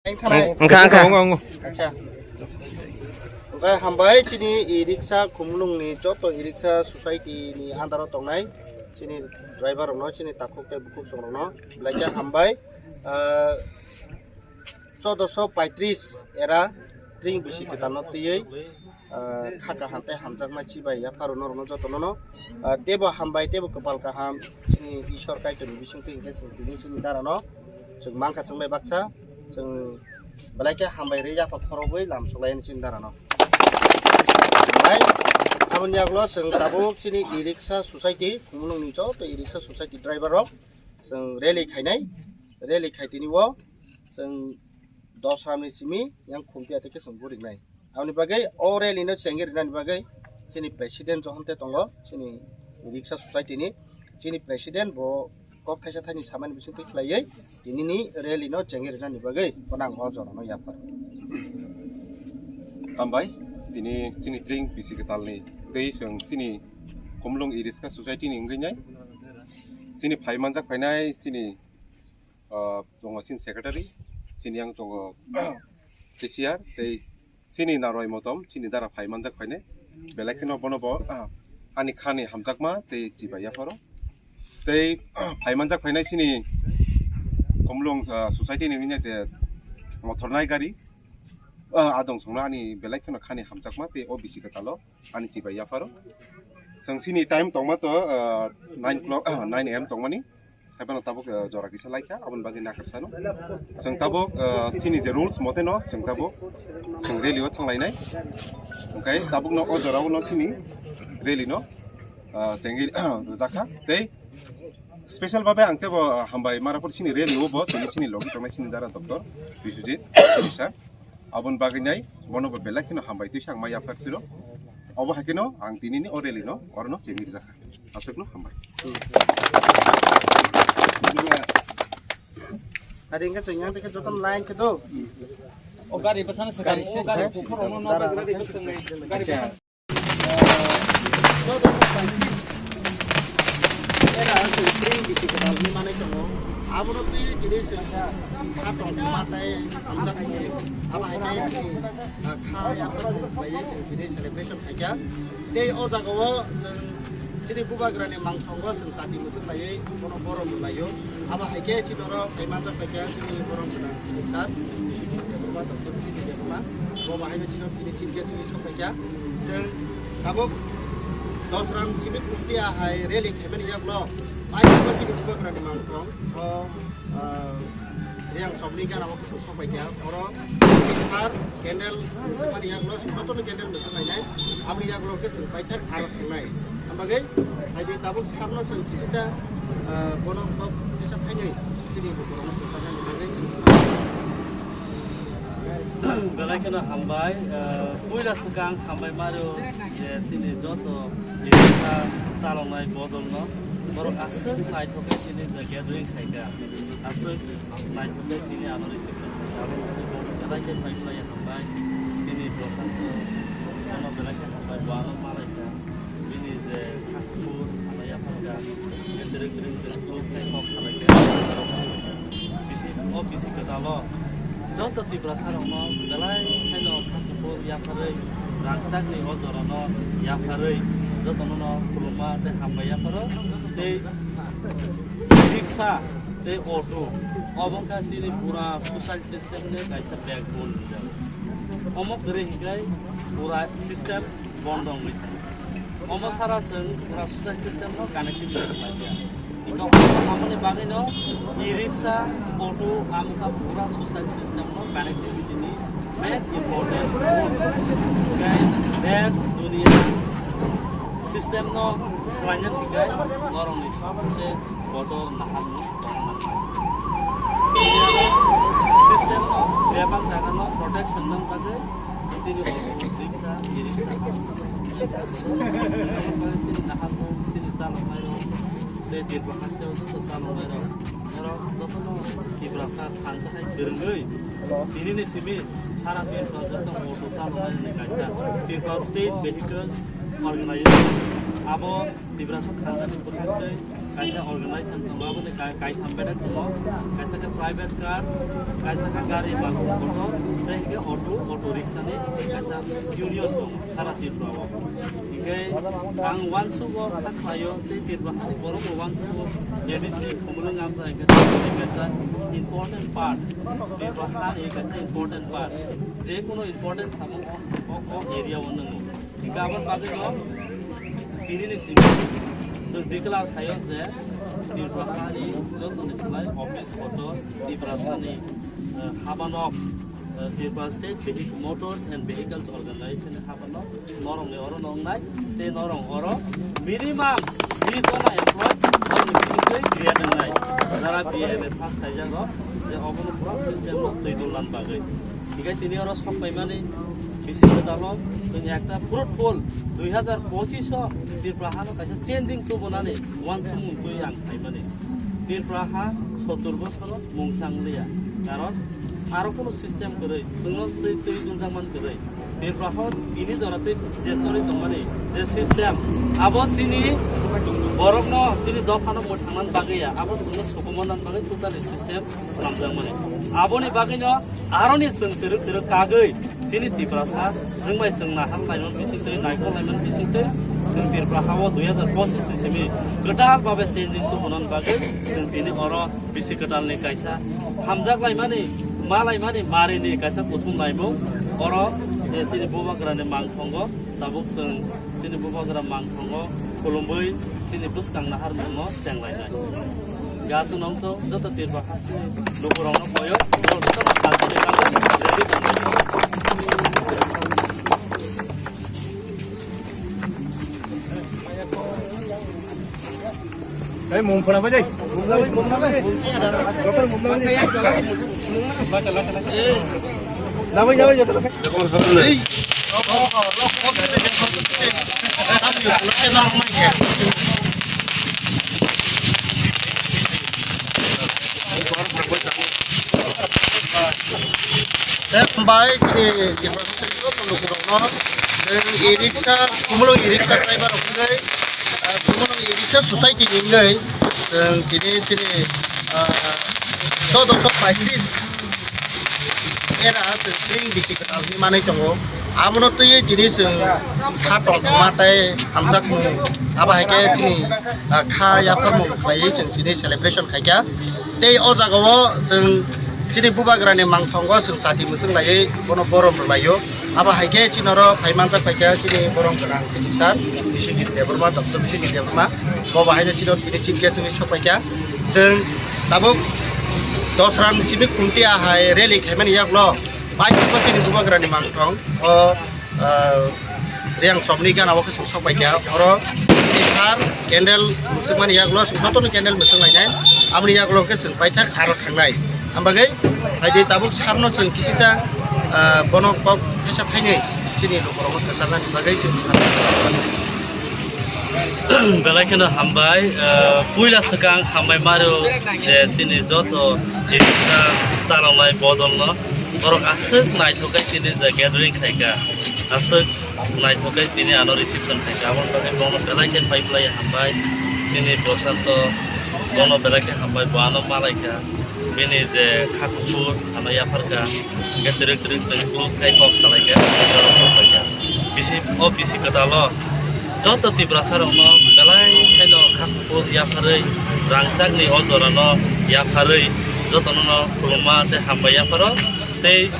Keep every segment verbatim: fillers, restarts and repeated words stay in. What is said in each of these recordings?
Wngkha, wngkha. Acha. Oke, hambai chini e-rickshaw Khumulwng ni joto e-rickshaw society ni under o tongnai chini driver rokno, chini takhuk tei bukhuk chwng rokno belai khe hambai. Ah, chaudoso paitris era tring bisi kwtal no twiwi, ah, kha kaham tei hamjakma chibai yapharo norokno jotono no, ah, teibo hambai teibo kwpal kaham chini Ishwar Kaitorni bisingtwi hinkhe chwng tini chini darano chwng mankha chwng bai baksa chwng belai khe hambai rwi yapha khorogwi lam suklaini chini darano. Bai, aboni yagulo chwng tabuk chini e-rickshaw society, Khumulwngni joto e-rickshaw society driver rok chwng rally khainai, rally khai tini o chwng dos ramni simi yang khumti atwi khe chwng burinai. Aboni bagwi o rally no chengwi rinani bagwi chini president Johon te tongo, chini rickshaw society ni chini president bo kok thaisa thaini samani bisingtwi khlaiwi tinini rally no chengwi rinani bagwi bono ang o jorano yaphar. Hambai, tini chini tring bisi kwtalni tei chwng chini Khumulwng e-rickshaw society ni wngwi nai. Chini phai manjak phainai chini ah, tongo chini secretary, chini yang tongo cashier, tei chini narwai motom, chini dara phai manjak phainai. Belai kheno bono bo, ah, ani khani hamjakma tei chibai yapharo. Tei phai manjak phainai chini Khumulwng, ah, society ni wngya je mothor nai gari, ah, adong songno ani belai kheno khani hamjakma tei o bisi kwtalo ani chibai yapharo. Chwng chini time tongma to, ah, nine o'clock, ah, nine A M tongmani. Haiphano tabuk, ah, jora kisa laikha, aboni bagwi nakarsa no. Chwng tabuk, ah, chini je rules mote no, chwng tabuk, chwng rally o thanglainai. Hwnkhe tabuk no o jora o no chini rally no, ah, chengwi rwjakha. Tei special babe ang tebo, ah, hambai marapor chini rally o bo, chini, chini logi tongnai chini dara doctor Biswajit, sir. Aboni bagwi nai bono bo belai kheno hambai twi sakma yaphar tiro. Obo hai kheno ang tinini o rally no orono chengwi rwjakha. Aswkno hambai. Hari hingke chwng yang tike joto line ke do. O gari bwsano swkang, o gari buphurokno nokbar gari bwsano, gari bwsano. Era chwng tring bisi kwtal hinwi manwi tongo. Abono twi tini chwng kha tongma tei hamjak tongwi. Abo hai khe chini, ah, kha yaphar khlaiwi chwng tini celebration khaikha. Tei o jagao chwng chini bubagrani mangthongo chwng chati mwchwk laiwi bono borom rwlaio. Abo hai khe chini oro phai manjak paikha chini borom gwnang chini sir, chini debbarma, doctor chini debbarma. Bo bahaino chini chini chief guest wngwi sok paikha. Chwng tabuk Dosram Civic Mukti ahai rally khaimani yaklo paithago chini bubagrani mangthong o, ah, Riyang Sobni gana o kisa sok paikha. Oro sir candle mwswkmani yaklo chwng jotono candle mwswk lainai. Aboni yaklo khe chwng paithak aro thangnai. Ambagwi hai di tabuk sir no chwng kisisa, ah, bono kok kisa khainwi chini bukurokno kwchangna bagwi chwng. Belai kheno hambai, ah, puila swkang hambai mario je chini joto e-rickshaw chaloknai bodolno borok aswk naithok khe chini je gathering khaikha. Aswk naithok khe tini ano reception khaikha. Belai khe phaiphilai hambai chini Prashant no belai khe hambai bo ano malaikha. Bini je khakpur ano yapharkha. Khe twrwk twrwk je close khai kok salaikha. Bisi, o bisi kwtalo joto Tiprasa rokno belai khaino khakpur yapharwi rangchakni o jorano yapharwi jotono no khulumma tei hambai yapharo tei riksa tei auto obo wngkha chini pura social system ni kaisa backbone hinjak. Omo kwrwi hinkhai pura system bondo wngwi thangkha. Omo sara chwng pura social system no connectivity khlai kha. Iko omo hamoni bagwi no e-rickshaw, auto, amkha pura social system no connectivity ni main important. Tei best dunia system no swlaina hikai norokni sabse bodol nahal no tongna nai. System no bebak jaga no protection nang bagwi chini auto, rickshaw, e-rickshaw, chini nahal no, chini chaloknai rok, tei dirbo haste o joto chaloknai rok, norok jotono Tiprasa thansa hai kwrwngwi, tini ni simi sara Tripura joto auto chaloknai ni kaisa Tripura State Vehicle Organization, abo Tiprasa thansa ni bwkhak tei Kaisa organization tongo, aboni kai-, kaitham bedek tongo. Kaisa khe private car, kaisa khe gari ba motor, tei hwnkhe auto, auto rickshaw ni kaisa union tongo sara Tripura o. Hwnkhe ang uansuk o kha khlaio, tei Tripura hani borok bo uansuk o A D C Khumulwng Amsa hwnkhe kaisa important part. Tripura hani kaisa important part. Je kono important samung o, o, o area o nwngo. Hingke aboni bagwino tinini simi chwng declare khaio je Tripura hani jotoni slai office kotor Tiprasani, eh, habanok, eh, Tripura State Vehic-, Motors and Vehicles Organization ni habanok norokni oro no wngnai tei norok oro minimum bis jona employee norokni bisingtwi create wngnai. Jara B A M A pass khaijak rok je obono pura system no twi dulna bagwi. Hingke tini oro sok paimani bisi kwtal o chwng ekta fruitful dui hazar pochish o Tripura hano kaisa changing tubunani uansukmung twi ang khaimani. Tripura ha sottur bosoro mung sangliya, karon aro kono system kwrwi, chwngno twi twi dunjakman kwrwi. Tripura ho tini jora twi je choli tongmani je system, abo chini borokno, chini dophano mwthangna bagwi ya, abo chwngno sokomorna bagwi totally system swnamjakmani. Aboni bagwino aroni chwng twrwk twrwk kagwi chini Tiprasa chwngbai chwng nahar laimani bisingtwi, naikol laimani bisingtwi chwng Tripura hao dui hazar pochish ni simi kwtal babe changing tubunani bagwi chwng tini oro bisi kwtalni kaisa hamjak laimani, ma laimani, marini kaisa kuthum laimung oro, eh, chini bubagrani mangthongo. Tabuk chwng chini bubagra mangthongo khulumwi chini bwskang naharmungno chenglainai. Ga chwng nongthok joto Tripura hasteni lukurokno koyo, borok jotono salsa de kamo ready tonglainai. Ei, mung phana bai dai. Labai, labai, joto. Hambai chini Tripura State o lukurokno, chwng e-rickshaw, Khumulwng e-rickshaw driver rok wngwi, ah, Khumulwng e-rickshaw society ni wngwi, chwng tini chini, ah, choudoso paitris era chwng tring bisi kwtal hinwi manwi tongo. Abono twiwi tini chwng kha tongthokma tei hamjakmung, abo hai khe chini, ah, kha yapharmung khlaiwi chwng tini celebration khaikha. Tei o jagao chwng chini bubagrani mangthongo chwng chati mwchwng laiwi bono borom rwlaio. Abo hai khe chini oro phai manjak paikha chini borom gwnang chini sir Biswajit Debbarma, Doctor Biswajit Debbarma. Bo bo haino chini oro tini chief guest wngwi sok paikha. Chwng tabuk Dosram ni simi Khuntia hai rally khaimani yagulo bai chini bubagrani mangthong o ah, Riang Somni gana o khe chwng sok paikha. Oro sar candle mwswkmani yagulo chwng jotono candle mwswk lainai. Aboni yagulo khe chwng paithak aro thangnai. Ambagwi phaidi tabuk sarno chwng kisisa, ah, bono kok thaisa thainwi chini lukurokno kwcharnani bagwi chwng sar. Belai kheno hambai, ah, puila swkang hambai maro je chini joto e-rickshaw chaloknai bodolno borok aswk naithok khe chini je gathering khaikha. Aswk naithok khe tini ano reception khaikha, aboni bagwi bono belai khe pai phlai hambai. Chini Prashanto bono belai khe hambai, bo ano malaikha, bini je kha kuphur ano yapharkha, hwnkhe twrwk twrwk chwng close khai kok salaikha, bisi, o bisi kwtalo joto Tiprasa rokno belai kheno kha kuphur yapharwi, rangchakni o jorano yapharwi jotono no khulumma tei hambai yapharo tei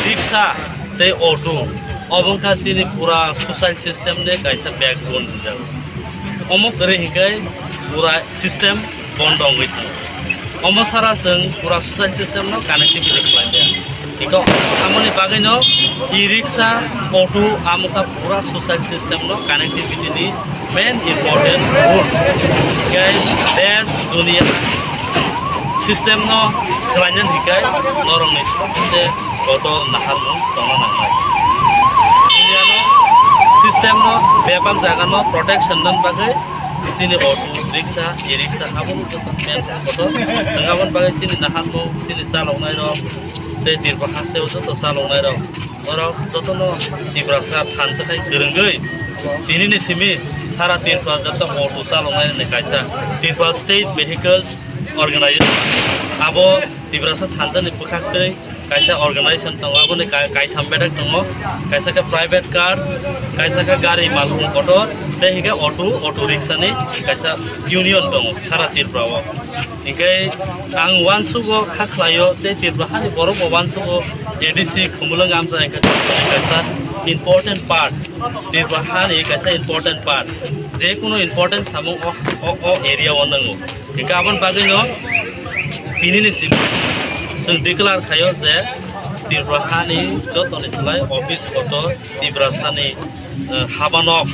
rickshaw tei auto, obo wngkha chini pura social system ni kaisa backbone hinjago. Omo kwrwi hinkhe pura system bondo wngwi thango. Omo sara chwng pura social system no connectivity khlai maya. Iko amoni bagwi no e-rickshaw, auto, amo wngkha pura social system no connectivity ni main important role. Hinkhe desh, duniya system no swlainani hinkhe norokni kotor naharmung tongna nangnai. Duniya no system no bebak jaga no protection nani bagwi chini auto, rickshaw, e-rickshaw abo no joto main kotor. Chwng aboni bagwi chini naharmung, chini chaloknai rok tei Tripura haste o joto chaloknai rok. Norok jotono Tiprasa phan se khai kwrwngwi tinini simi Sara Tripura joto auto chaloknai ni kaisa Tripura State Vehicles Organization. Abo Tiprasa thansa ni bwkhak twi kaisa organization tongo, aboni kai-, kaitham bedek tongo, kaisa khe private cars, kaisa khe gari malkhung kotor, tei hwnkhe auto, auto rickshaw ni kaisa union tongo sara Tripura o. Hwnkhe ang uansugo kha khlaio, tei Tripura hani borok bo uansugo A D C Khumulwng Amcha hwnkhe kaisa important part, Tripura hani kaisa important part, je kunu important samung o, o, o area o nango. Hingke aboni bagwino tinini simi chwng declare khaio je Tripura hani jotoni slai office kotor Tiprasani, eh, habanok,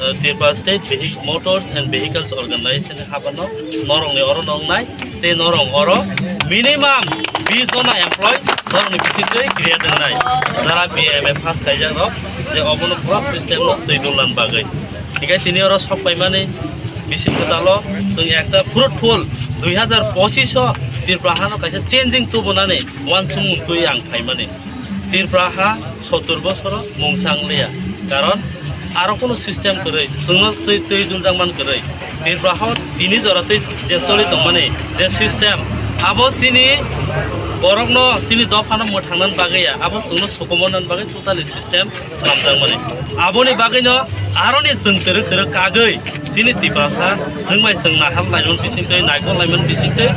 eh, Tripura State Vehic-, Motors and Vehicles Organization ni habanok norokni oro nongnai tei norok oro minimum bis jona employee norokni bisingtwi create wngnai. Jara B A M A pass khaijak rok je obono pura system no twi dulna bagwi. Hingke tini oro sok paimani bisi kwtalo chwng ekta fruitful dui hazar pochish o Tripura hano kaisa changing tubunani uansukmung twi ang phaimani. Tripura ha sottur bosoro mungsa wng liya, karon aro kunu system kwrwi, chwngno twi, twi duljakman kwrwi. Tripura ha tini jora twi je choli tongmani je system, abo chini borokno, chini dophano mwthangna bagwi ya, abo chwngno sukumorna bagwi totally system swnamjakmani. Aboni bagwino aroni chwng twrwk twrwk kagwi chini Tiprasa chwngbai chwng nahar laimani bisingtwi, naikol laimani bisingtwi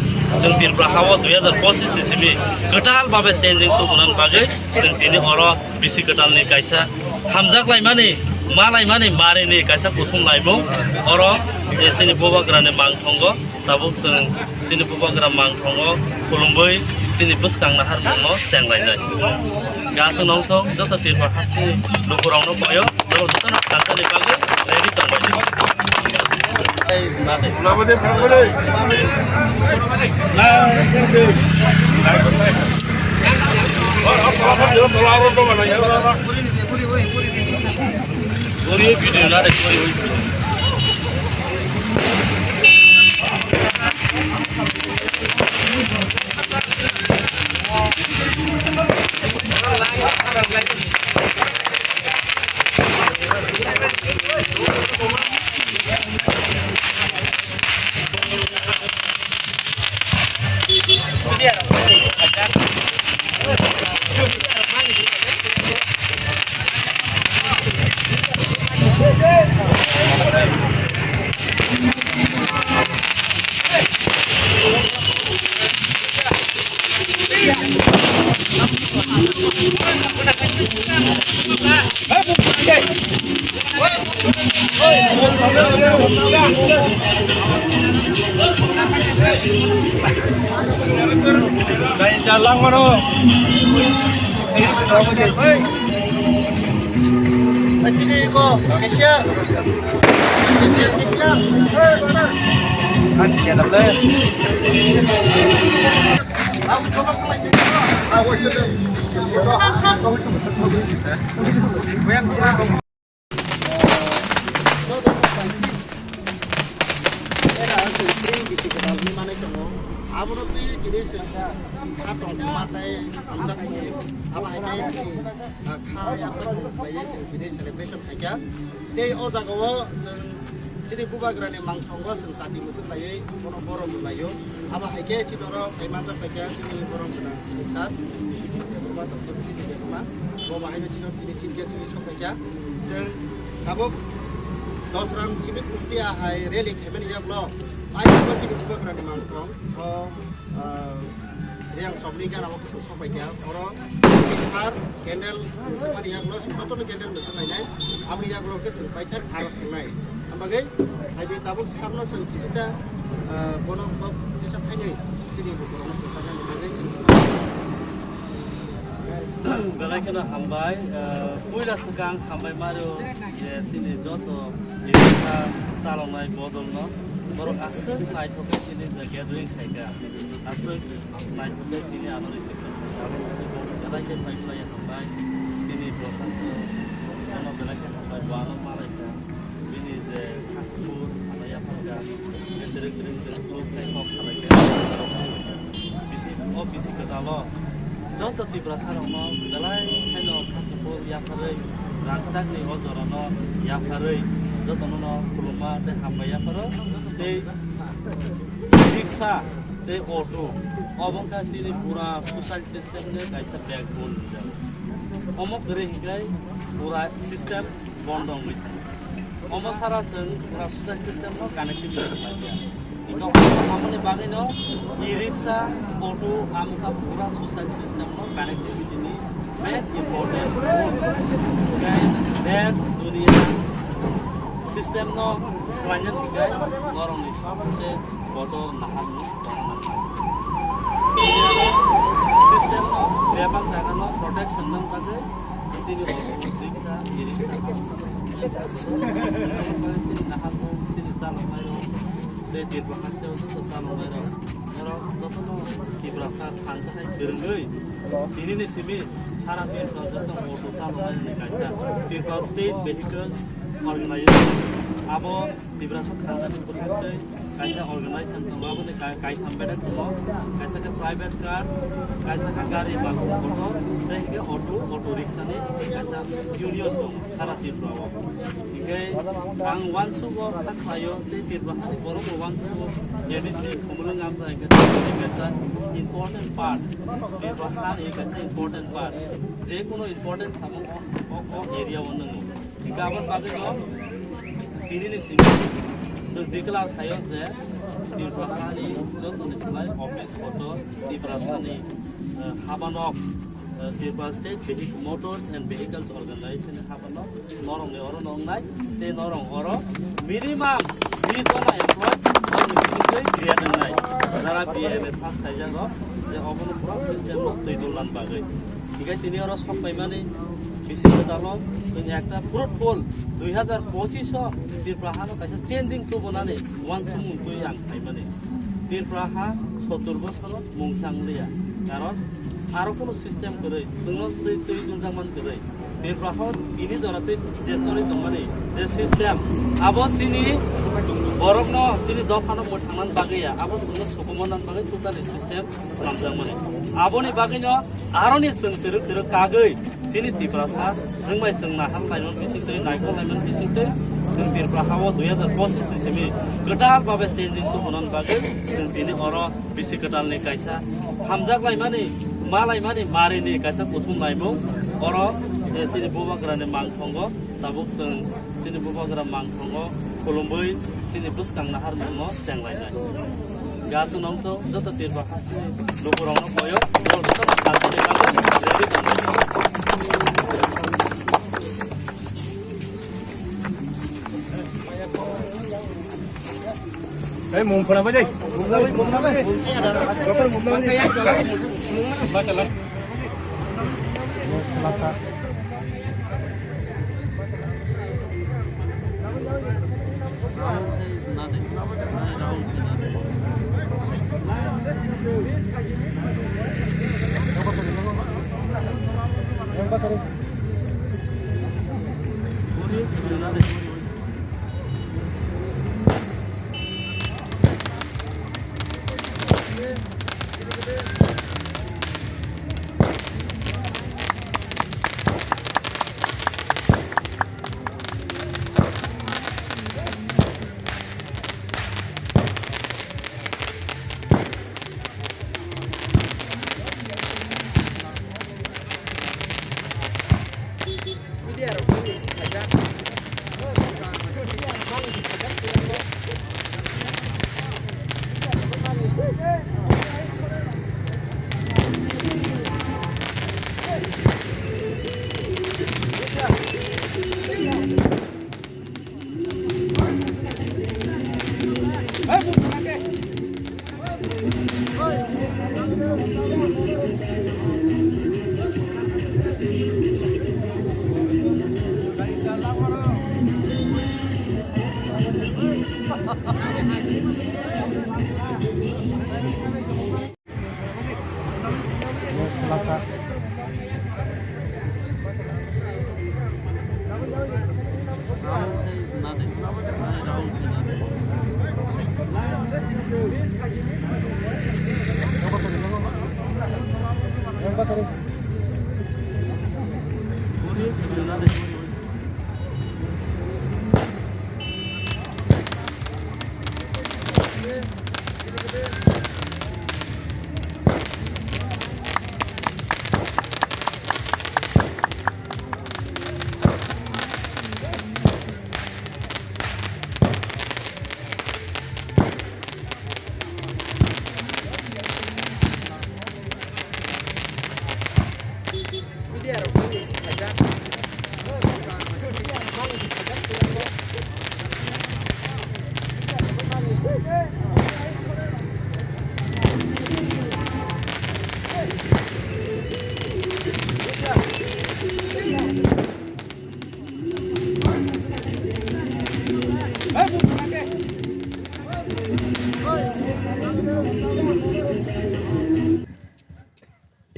chwng Tripura ha-o dui hazar pochish ni simi kwtal babe changing tubunani bagwi chwng tini oro bisi kwtalni kaisa hamjak laimani, ma laimani, marini kaisa kuthum laimung oro je chini bubagrani mangthongo. Tabuk chwng chini bubagra mangthongo khulumwi chini bwskang naharmungno chenglainai. Gasung nongthok joto Tripura hasteni lukurokno boyo, norok jotono thansani bagwi ready tongbaidi. Nai jalang mano. Sini ko, cashier. Cashier, cashier. Abono twi tini se kha tong ma tei hamjak ni abo hai khe chini, ah, kha ya khlaiwi chwng tini celebration khaikha. Tei o jagao chwng chini bubagrani mangthongo chwng chati mwchwk laiwi bono borom rwlaio. Abo hai khe chini oro phai manjak paikha chini borom gwnang chini sir, chini debbarma, chini debbarma. Bo bahai no chini chini chini khe chini sok paikha. Chwng tabuk Dosram Civic Mukti ahai rally khaimani yaklo, pai chini bubagrani mangthong o, ah, Riyang Sobni gana o khe chwng sok paikha. Oro sar candle mwswkmani yaklo chwng jotono candle mwswk lainai. Aboni yaklo khe chwng paithak aro thangnai. Am bagwi hai di tabuk sarno chwng kisisa, ah, bono kok kisa thainwi chini bukurokno kwchaknani bagwi chwng swkang. Belai kheno hambai, ah, puila swkang hambai maro je chini joto birta chaloknai bodolno borok aswk naithok khe chini je gathering khaikha. Aswk naithok khe tini ano reject kha. Abo belai khe phai khlai hambai. Chini Prashanto bono belai khe hambai, bo ano malaikha. Bini je khakchangma ano yapharkha. Bini twrwk twrwk je close khe kok salaikha. Bisi, o bisi kwchalo joto Tiprasa rokno belai khaino khakchangma yapharwi, rangchakni o jorano yapharwi, Jotono no khulumma tei hambai yapharo tei riksa tei auto, obo wngkha chini pura social system ni kaisa backbone hinjak. Omo kwrwi hinkhe pura system bondo wngwi thango. Omo sara chwng pura social system no connectivity khlai ya. Ino omo ni bagwi no e-rickshaw, auto, amkha pura social system no connectivity ni main important role. Hinkhe desh, duniya system no swlaina hinkhe norok ni sabse kotor nahal no tongna nangnai. System no bebak jaga no protection nang bagwi chini auto, rickshaw, e-rickshaw, chini nahal no, chini chalok nai rok. Tei Tripura haste o joto chaloknai rok, norok jotono Tiprasa thansa hai kwrwngwi, tini ni simi sara Tripura joto auto chaloknai ni kaisa Tripura State Vehicles Organization. Abo Tiprasa thansa ni bwkhak tei kaisa organization tongo, aboni kai-, kaitham bedek tongo, kaisa khe private car, kaisa khe gari ba motor, tei hwnkhe auto, auto rickshaw ni kaisa union tongo sara Tripura o. Hinkhe ang uansugo kha khlaio, tei Tripura hani borok bo uansugo, A D C Khumulwng Amcha hinkhe kaisa important part, Tripura hani kaisa important part, je kono important samung o, o, o area o nwngo. Hinkhe aboni bagwi no tini ni simi chwng declare khlaio je Tripura hani jotoni slai office kotor Tripura hani, eh, habanok, eh, Tripura State Vehicle, Motors and Vehicles Organization ni habanok. Norok ni oro no wngnai, tei norok oro minimum tris jona employee norok ni bisingtwi create wngnai. Jara B A M A pass khaijak rok, je obono pura system no twi dulna bagwi. Hinkhe tini oro sok paimani bising kwtal o chwng ekta fruitful dui hazar pochish o Tripura hano kaisa changing tubunani uansukmung twi ang khaimani. Tripura ha sottur bosono mungsa wng liya, karon aro kono system kwrwi, chwngno twi, twi dunjakmani kwrwi. Tripura ho tini jora twi je choli tongmani je system, abo chini borokno, chini dophano mwthangna bagwi ya, abo chwngno sokomorna bagwi totally system swnamjakmani. Aboni bagwino aroni chwng twrwk twrwk kagwi chini Tiprasa chwngbai chwng nahar khlaimani bisingtwi, naikol laimani bisingtwi, chwng Tripura hao dui hazar pochish ni simi kwtal babe changing tubunani bagwi chwng tini oro bisi kwtalni kaisa hamjak laimani, ma laimani, marini kaisa kuthum laimung. Oro, eh, chini bubagrani mangthongo, tabuk chwng chini bubagra mangthongo khulumwi chini bwskang naharmungno chenglainai. Gasung nongthok joto Tripura hasteni lukurokno koyo, borok jotono salsani bagwi ready tonglainai. Ei, mung phana bai dai. Mung na bai, mung na bai. Doktor mung na bai. Ba chala.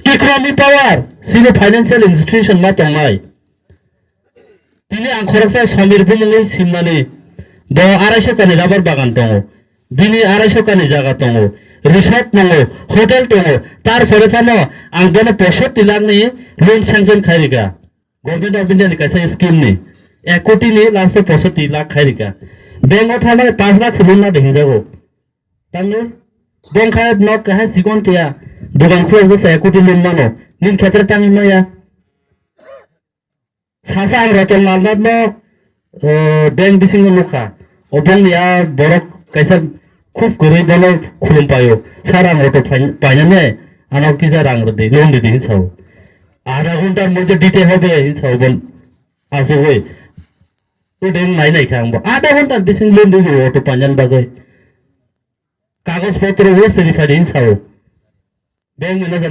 Economic power, sini financial institution ma tongnai. Tini ang khoroksa Somir bumungwi simnani, bo arai sokani rubber bagan tongo, bini arai sokani jaga tongo, resort tongo, hotel tongo, tar pore phano ang bono poishotti lakh ni loan sanction khai rika. Government of India ni kaisa scheme ni ek koti ni last o poishotti lakh khai rika. Bank o thangmani panch lakh se loan na de hinjago. Tamni bongkha nok kahai sikon tiya, dogan khulok jasa ek koti loan mano, nin khetre tangwi maya. Sasa ang Ratan Lalnath no, eh, bank bisingo nukha. O bongni a borok kaisa khub kwrwi bono khulum paio. Sir, ang auto painani ano kisa rang rwdi, loan rwdi hinwi sao. Adha ghontar moddhe dite hobe hinwi sao bon asugwi. To bank nai nai kha ang bo. Adha ghontar bising loan rwdi auto painani bagwi. Kagoj potro o seri phai hinwi sao. Bank manager